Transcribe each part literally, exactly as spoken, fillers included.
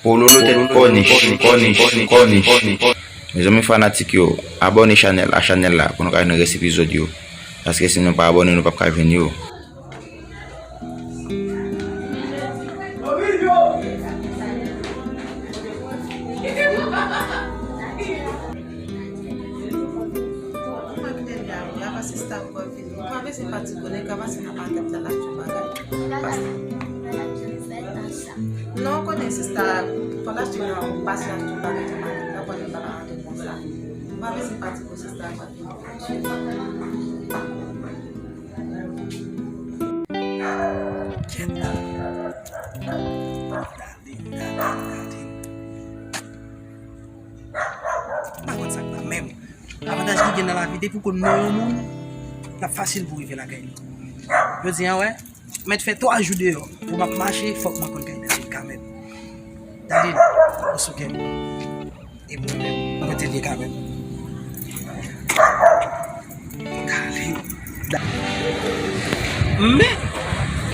Pololo tèt kònich, kònich, kònich. Mezanmi fanatik yo, abòne chanèl a chanèl la pou nou ka jwenn rès epizòd yo. Paske si nou pa abòne, nou p ap ka jwenn yo. Ou pa bezwen fatige, nèg la pase nan pakèt la, l ap di w bagay. Non, konnen sista, fò l achte nan pase achte bagay nan pakèt la, konnen l pa ka rantre konsa. Ou pa bezwen fatige, sista, pa vin. Kèt. Gade, gade, gade. M pa konn sa k pa menm. Avantaj ki gen nan lavi, depi w konn non yon moun, l ap fasil pou w rive lakay li. Jodi a, wè, mèt fè twa jou deyò, pou m ap mache, fòk mwen konn kay Darline kanmenm. Darline, ou sou kè m. E mwen menm, mwen te li kanmenm. Darline. Da-, men,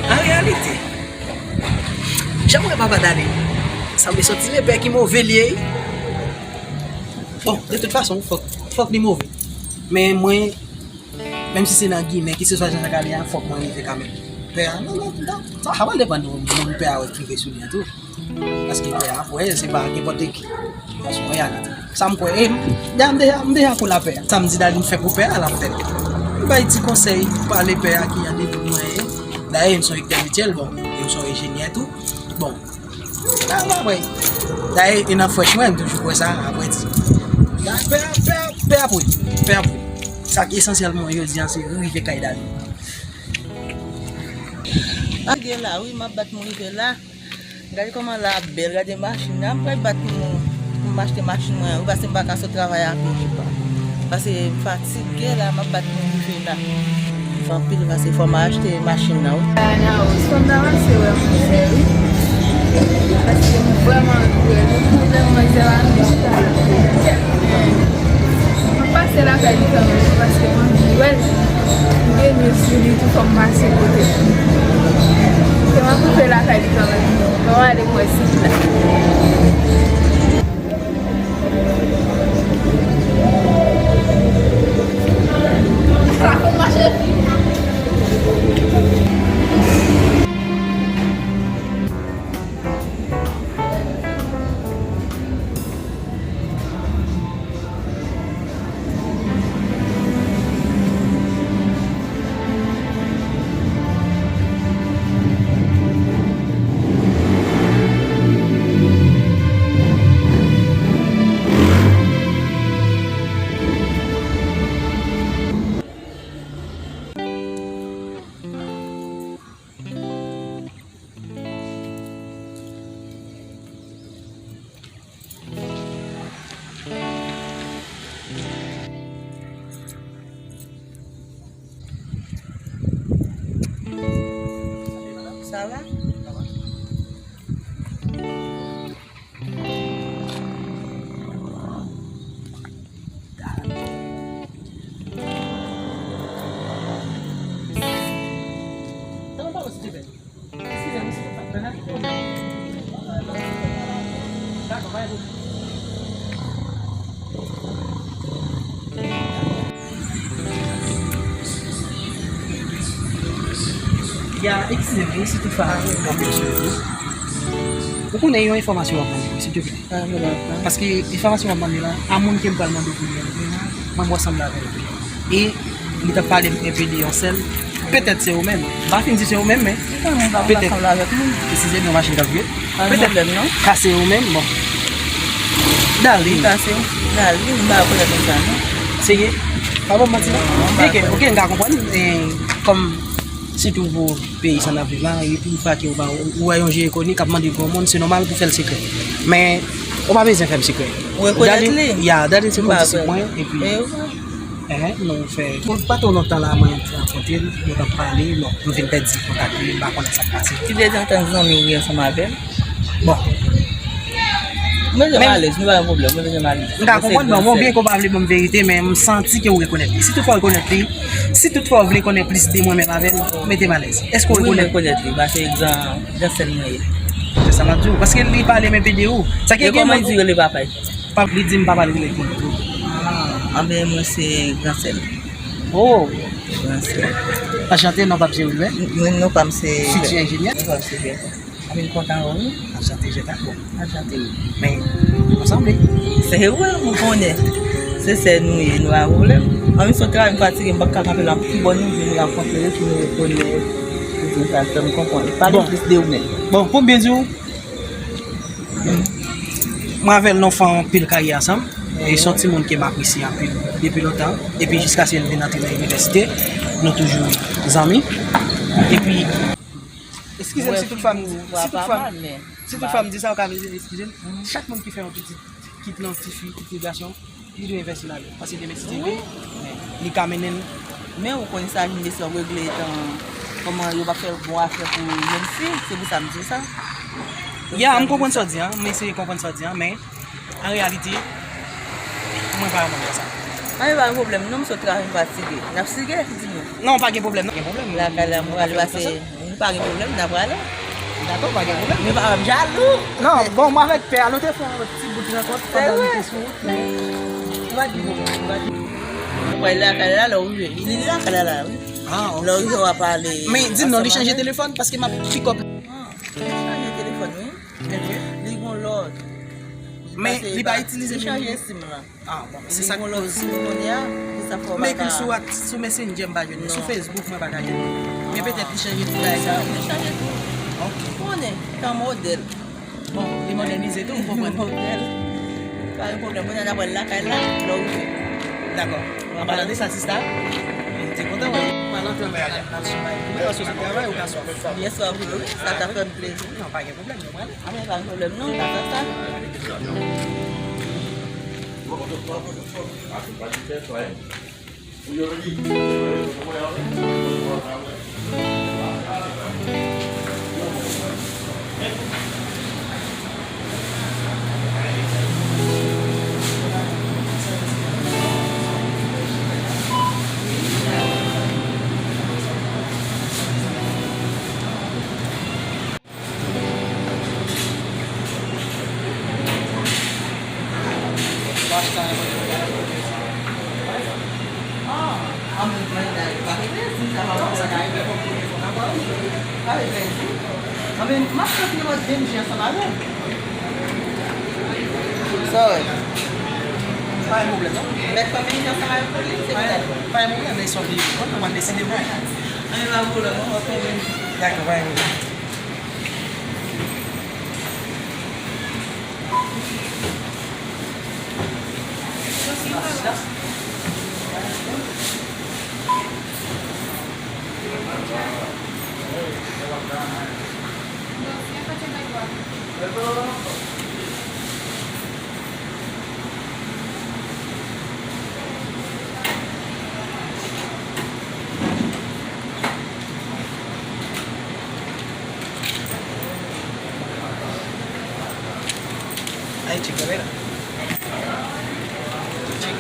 an reyalite, jan mwen wè papa Darline, sanble se yon ti lepè ki move li ye. Bon, de tout fason, fòk, fòk li move. Men mwen, menm si se nan ginen, ki se swa jan sa ka ye a, fòk mwen rive kanmenm. Pè a, non, non, non, sa, sa pral depann de moun pè a wè k rive sou li an tou. Paske pè a, ap wè, se pa nenpòt ki. Sa se yon reyalite. Sa m kwè, e, m, m deja, m deja pou lapè a. Sa m di Darline fè pou pè a, l ap fè l. M bay ti konsèy, pale pè a ki an nivo mwen ye. Dayè, m se yon entèlektyèl, bon, e m se yon enjenyè tou. Bon, sa va, wè. Dayè, e nan frèch mwen, m toujou kwè sa, apre di. Pè a, pè a, pè a pou li, pè a pou li. Sa ki esansyèl pou mwen jodi a, se rive kay Darline. Rive la, wi, m ap bat mwen rive la. Gade kòman la ap bèl, gade machin nan. M pral bat pou m, pou m achte machin mwen an, wi, paske m pa ka sot travay a pye. Paske m fatige la, m ap bat pou m rive la. Viv anpil, paske fò m achte machin nan, wi. Diana Rose, fò m ta pase wè manzè, wi. Paske m vrèman anvi wè l. M vrèman manzè pa vle chita la. M ap pase lakay li kanmenm, paske m anvi wè l. M gen nez sou li tou, fò m pase kote l. Se m ap rive lakay li kanmenm. Bon, ale m wè si l la. Sa va? Ya, eskize m, wi, si toutfwa m ap pèsone ou. Ou konnen yon enfòmasyon w ap mande m, silteplè. Paske enfòmasyon w ap mande la, a moun ke m pral mande pou li an, mwen m wè sanble avè l. E li t ap pale m enpe de yon sèl. Petèt se ou menm. M pa fin di se ou menm, men petèt. Eskize m, yon machin k ap vire. Petèt ka se ou menm, bon. Darline. Darline, m pa rekonèt moun sa, non. Serye? Pa ban m manti, non? Oke, oke, m ka konprann. E, kòm sitou pou peyi sa n ap viv la, e pou yon fwa ke ou pa, ou wè yon je enkoni k ap mande pou yon moun, se nòmal pou fè l sekrè. Men, ou pa bezwen fè m sekrè. Ou rekonèt li? Ya, Darline se kondisip mwen, epi. Enhen, nou fè. Bon, pa twò lontan la, mwen te rankontre l, nou t ap pale, bon, nou vin pèdi kontak li, m pa konnen sa k pase. Ki de zantan zanmi w ye ansanm avè l? Bon. Mwen bezwen m alèz, nou pa gen pwoblèm, mwen bezwen m alèz. M ka konprann, bon, bon, byen ke w pa vle ban m verite, men m santi ke w rekonèt li. Si toutfwa w rekonèt li, si toutfwa w vle konnen plis de mwen menm avè l, mete m alèz. Èske w rekonèt? Wi, m rekonèt li, paske gran, gran sè l mwen ye. Sa m ap di w, paske li pa lè m enpe de ou. Sa ki gen kòman li di rele papa l? Li di m papa l rele King tou. Ah, anben, mwen se gran sè l. Oh. Gran sè l. Anchante, non pa m se Wilbert. Mwen, non pa m se Fiti enjenyè. Non pa m se Jeta. Mwen kontan wè w wi. Anchante, Jeta. Bon, anchante wi. Men, nou sanble. Se vre, mwen konnen. Se sè nou ye, nou pa pwoblèm. Anben, se yon travay m fatige, m pa ka kanpe la. Ki bò nou vin rankontre yo, ki nou rekonèt. Ou di sa, fè m konprann. Pale plis de ou menm. Bon, pou m byen di w, mwen avè l nou fè anpil karyè ansanm. E se yon timoun ke m apresye anpil depi lontan. Epi jiskaske l vin antre nan inivèsite, nou toujou zanmi. Epi, eskize m si tout fwa m, si tout fwa m, si tout fwa m di sa, ou ka eskize m. Chak moun ki fè yon pitit, kit nan tifi, kit nan gason, li dwe envèsti lavi l. Paske demen si Dye vle, li ka mennen l. Men ou konn sa, vin de sa regle etan kòman yo p ap fè bon afè pou jèn fi, se pou sa m di w sa. Ya, m konprann sa w di an, m eseye konprann sa w di an, men an reyalite, mwen pa renmen sa. Anyen pa gen pwoblèm non, m sot travay m fatige. N ap sige, di nou. Non, pa gen pwoblèm non. Gen pwoblèm. Lakay la, m pral pase. Nou pa gen pwoblèm, n a prale. Dakò, pa gen pwoblèm. Nou pa ap jalou. Non, bon, mwen avèk pè a, nou te fè yon ti bout rankont pandan nou te sou wout, men nou pa gen pwoblèm, nou pa gen. Ou pral lakay la, lè w rive. Li lakay la la, wi. Ah, ok. Lè w rive, w a pale. Men, di m non, li chanje telefòn, paske m ap pick up. Ah, li chanje telefòn, wi. Ok. Li gon lòt. Men, li pa itilize li chanje sim lan. Ah, bon, se sa k koz. Men epi l sou Whats-, sou Messenger, m pa jwenn li. Sou Facebook, mwen pa ka jwenn li. Men petèt li chanje tout bagay sa yo. Li chanje tout. Ok. Konnen, tan modèl. Bon, li mòdènize tou, ou konprann. Modèl. Pa gen pwoblèm. Kounye a n ap pral lakay la, lè w rive. Dakò. An palan de sa, sista, m te kontan wè w. Palan de travay, n ap sou bay. Ou pa sou travay, ou ka sou. Yèswa vre, wi. Sa ta fè m plezi. Non, pa gen pwoblèm, nou prale. Ah, men pa gen pwoblèm, non, pa fè sa. Sa w wè? Pa gen pwoblèm, non. Mèt fè menaj ansanm avèk Pauline, se konsa. Pa gen pwoblèm, men se yon vye pòt, nou pral deside pou li. Anyen pa gen pwoblèm, non, ok. Dakò, pa gen pwoblèm. Ay, tchek kamera. Tchek.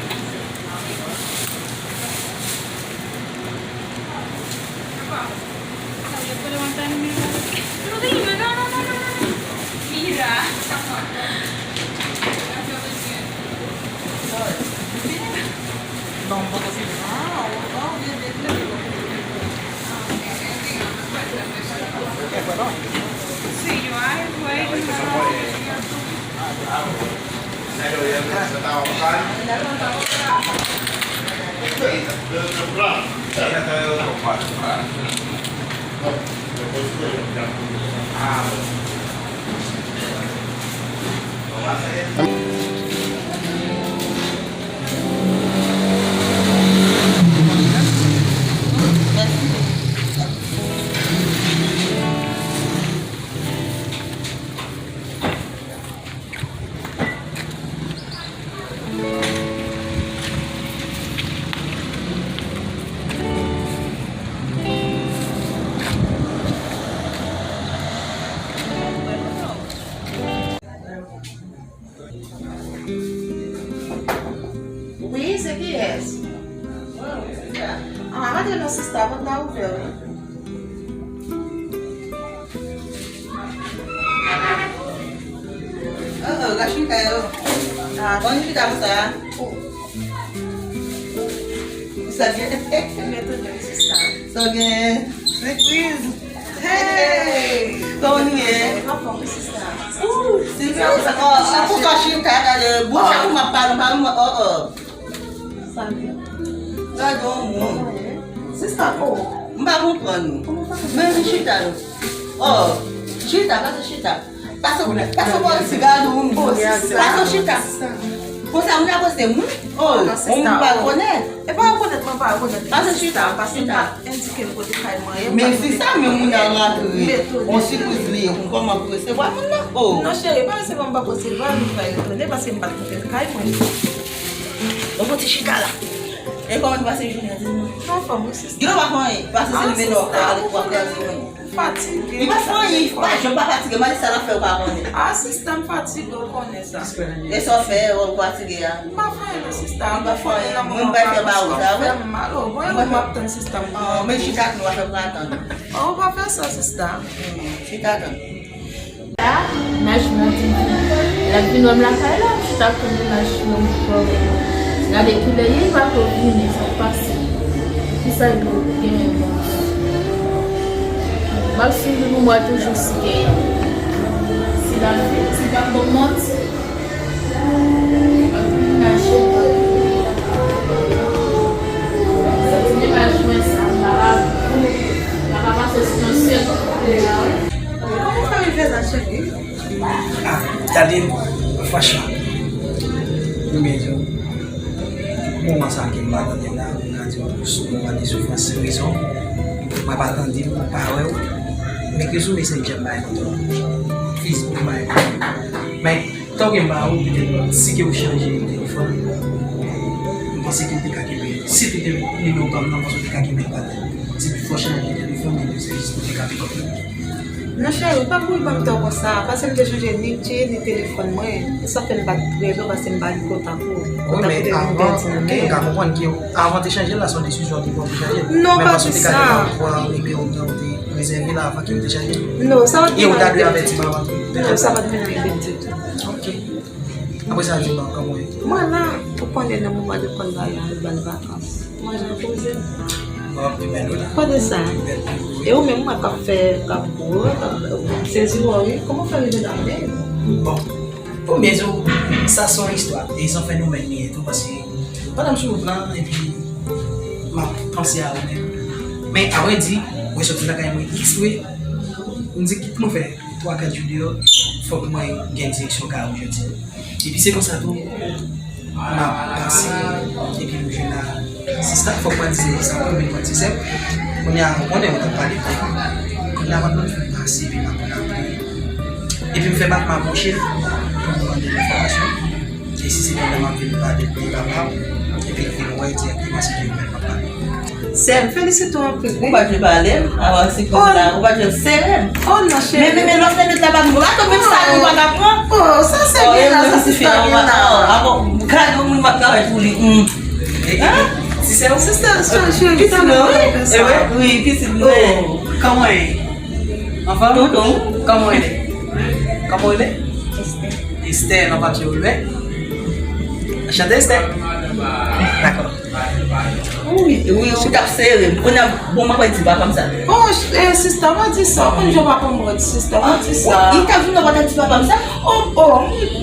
Chita yo. Ah, bon, chita konsa. Sa gen. Mwen tou gen sista. Sa gen. Sipriz. Hey! Kòman w ye? Anfòm, sista. Ooh, Silvia, sa kò, sa kò chita, gade, bouch ou m ap pale, m pa, oh, oh. Gade yon moun. Sista, oh. M pa konprann nou. Men vin chita nou. Oh, chita, pase chita. Pase, pase bò isi, gade yon moun. Pase chita. Konsa moun ap poste moun. Oh, yon moun pa rekonèt. E pa rekonèt, mwen pa rekonèt. Pase chita, pase chita. Endike l kote kay mwen ye. Men sista, men moun nan rantre. On sipriz li ye, ou kòman pou resevwa moun nan? Oh. Non, cheri, pa resevwa, m pa resevwa, nou fè retounen, paske m pa t montre l kay mwen. Donk, ou ti chita la. E kòman nou pase jounen an, di nou? Anfòm, wi, sista. Di nou pa fè anyen, pase se li mennen w ale pou w ap kraze mwen. M fatige. Li pa fè anyen, li pa janm pa fatige, maladi sa l ap fè ou pa konnen. Ah, sista, m fatige, ou konnen sa. E sa w fè, ou fatige a? M pa fè anyen, non, sista. Ou pa fè anyen. Mwen, m pa fè ba ou sa, wi. Fè m mal, oh, bon, e ou m ap tann, sista, m. Ah, men chita ak nou, w ap fè m atann. Oh, ou pa fè sa, sista. Hmm, chita tann. La, mennaj mwen te di, l ap vin wè m lakay la, m chita ap tann mennaj mwen pou gade kilè ye, li pa ko vini, sa k pase. Kisa l genyen bon? M ap swiv li pou m wè toujou si genyen. Si l ap vin, si l p ap ban m manti. Santi mennaj mwen sa, m pa ka, m pa ka pase sou yon sèl kote la, wi. Kòman w fè rive la, cheri? Ah, Darline, franchman, mwen byen di w, moman sa ke m pa tande m la, m ka di w, sou moman de soufrans, se rezon, mwen pa tande w, m pa wè w, men ke sou Messenger m pa gen kontak, Facebook m pa gen kontak, men Tankou m ba ou, petèt, si ke ou chanje telefòn, m panse ke ou te ka kenbe, si te te nimewo pa m nan, m panse ou te ka kenbe l pa tè. Se pi fò chanje telefòn, men se jis pou te ka pi konpli. Non, cheri, ou pa pou ban m tan konsa, paske m te chanje ni G ni telefòn mwen. E sa fè m pa t rele w, paske m pa gen kontak ou. Wi, men avan, m ka konprann ke avan te chanje l la, se yon desizyon ou te pran pou chanje l. Non, pa di sa. Men m panse ou te ka gen yon nimewo m nan, ou te rezève l avan ke ou te chanje l. Non, sa pa t menm avèk. E ou ta dwe avèti m avan tou. Non, sa pa t menm avèk ditou. Ok. Apre sa, di m kòman w ye? Mwen la, ou konnen nan moman de kòl la, la, nou ba l vakans. Mwen jan poze. Bon, pi bèl ou la. Kote sa? Pi bèl ou. E ou menm, mwen k ap fè, k ap bo, k ap sezi wè w, wi. Kòman w fè rive la menm? Bon, pou m di w, sa se yon istwa. E se yon fenomèn li ye tou, paske pandan m sou wout la, epi m ap panse a ou menm. Men, apre di, mwen soti lakay mwen eksprè, m di, kit nou fè twa kat jou deyò, fòk mwen gen direksyon kay ou jodi. Epi se konsa tou, m ap pase, epi m jwenn a sista, fòk mwen di se sa, mwen mwen di se. Kounye a, ou konnen, ou t ap pale de li. Kounye a, m ap fin pase, epi m ap konn apre. Epi m fè bak, m apwoche l, pou m mande l enfòmasyon. E si se pandan m ap vin pale de papa m, epi l vin wè dirèkteman se de mwen m ap pale. Sè m, felisite w anpil, wi. Ou pa t vle pale m, avan se kounye la, ou pa t vle sere m. Oh non, cheri. Men, men, men, lòt minit la, pa m, la, tou menm sa, nou pa ka pran. Oh, sa se byen la, sa se byen la. Ah bon, gade yon moun m ap travay pou li. Hein? Sista, sista, cheri, pitit mwen, wi. Wi, pitit mwen. Kòman ye? Anfòm? Tonton. Kòman w rele? Kòman w rele? Esther. Esther, nan papye w lwen? Anchante, Esther. Dakò. Wi, wi, ou t ap sere m. Kounye a, bon, mwen pa di papa m sa. Oh, eh, sista, pa di sa. Ou konn jan papa m rèd, sista, pa di sa. Li t ap vin nan pa t ap di papa m sa? Oh, oh,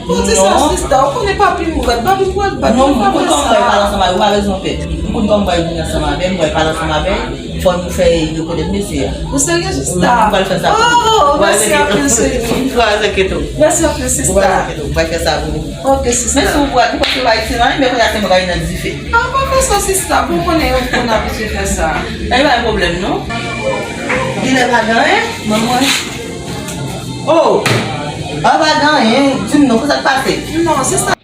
pa di sa, sista. Ou konnen papi m rèd, papi m rèd, papi m pa fè sa. Non, m konn kòman m pral ansanm avè w, ou pa bezwen pè. M konn kòman m pral vin ansanm avè l, m pral pale ansanm avè l. Fò nou fè rekonèt mesye a. Ou serye, sista? Wi, m pral fè sa pou ou. Oh, mèsi anpil, cheri. M pral fè sa pou ou. Mèsi anpil, sista. M pral fè sa pou ou. Ok, sista. Men si ou pral, ou pa fè Ayiti la, men kounye a se mwen k al nan dife. Ah, pa fè sa, sista. Bon, konnen yo konn abitye fè sa. Sa pa gen pwoblèm, non. Dilè pa gen anyen, manman. Oh! Ah, pa gen anyen. Di m non, ki sa k pase? Non, sista.